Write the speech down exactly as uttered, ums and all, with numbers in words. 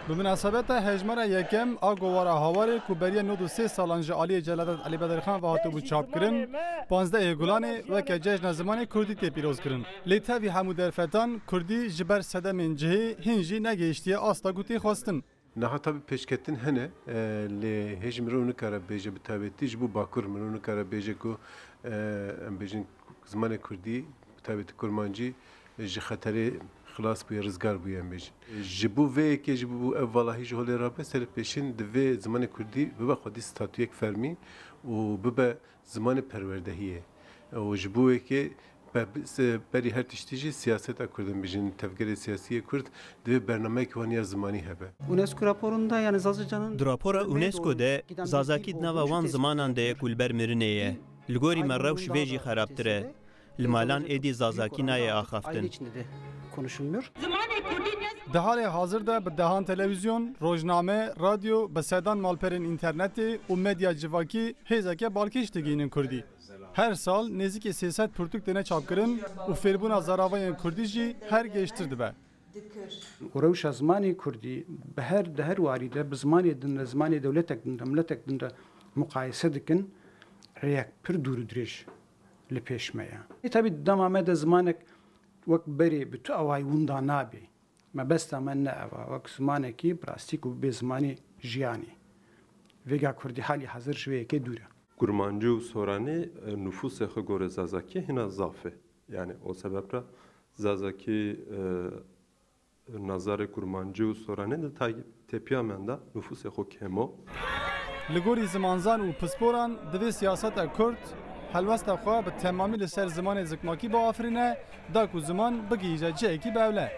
Bi minasebeta hejmara yekem a Govara Hawarê ku beriya nod û sê salan ji aliyê Celadet Elî Bedirxan ve hatibû çapkirin, panzdehê Gulanê weke Cejna Zimanê Kurdî tê pîrozkirin. Lê tevî hemû derfetan Kurdî ji ber sedemên cihê hîn jî negihiştiye asta ku tê xwestin. Niha tabî pêşketin hene, e, lê hêj mirov nikare bêje bi taybetî ji bo Bakur mirov nikare bêje ku, e, em bêjin zimanê Kurdî, bi taybetî Kurmancî, e, ji xeterê xilas bûye, rizgar bûye em bêjin. Ji bo vê yekê, ji bo ev valahî ji holê rabe, serê pêşîn divê zimanê Kurdî bibe xwedî statuyek fermî û bibe zimanê perwerdehiyê. Û ji bo wê yekê be-, se-, berî her tiştî jî siyaseta Kurd, em bêjin tevgerê siyasî yê Kurd, divê bernameyek wan ya zimanî hebe. UNESCO raporunda, yani Zazacanın Di rapora UNESCO de Zazakî di nava wan zimanan de ye ku li ber mirinê ye. Li gorî me rewş vê jî xerabtir e. Li malan êdî Zazakî nayê axaftin. Aile içinde de konuşulmuyor. Di halê hazir de bi dehan televîzyon, rojname, radyo, bi sedan malperên înternetê û medya civakî hêzeke balkêş digihînin Kurdî. Her sal nêzîkî sê sed pirtûk têne çapkirin û fêrbûna zaravayên Kurdî jî her gêştir dibe. Û rewşa zimanê Kurdî bi her, di her warî de bi zimanê din re, zimanê dewletek din re, miletek din re muqayese dikin, rêyek pir dûr û dirêj li pêş me ye. Ê, tabî dema me de zimanek wek berê bi tu awayî winda nabe. Mebesta me ne ev e, wek zimanekî bi rastî ku bê zimanê jiyanê. Vêga Kurdî halî hazir ji vê yekê dûr e. Kurmancî û Soranî, e, nufûsê xwe gorê Zazakî hîna zaf e. Yani o sebep re Zazakî, e, nazarê Kurmancî û Soranî di tay-, tepiya me de nufûsê xwe kêm o. Li gorî zimanzan û pisporan divê siyaseta Kurd helwesta xwe bi temamî li ser zimanê zikmakî biafirîne, da ku ziman bigihîje cihekî bi ewle.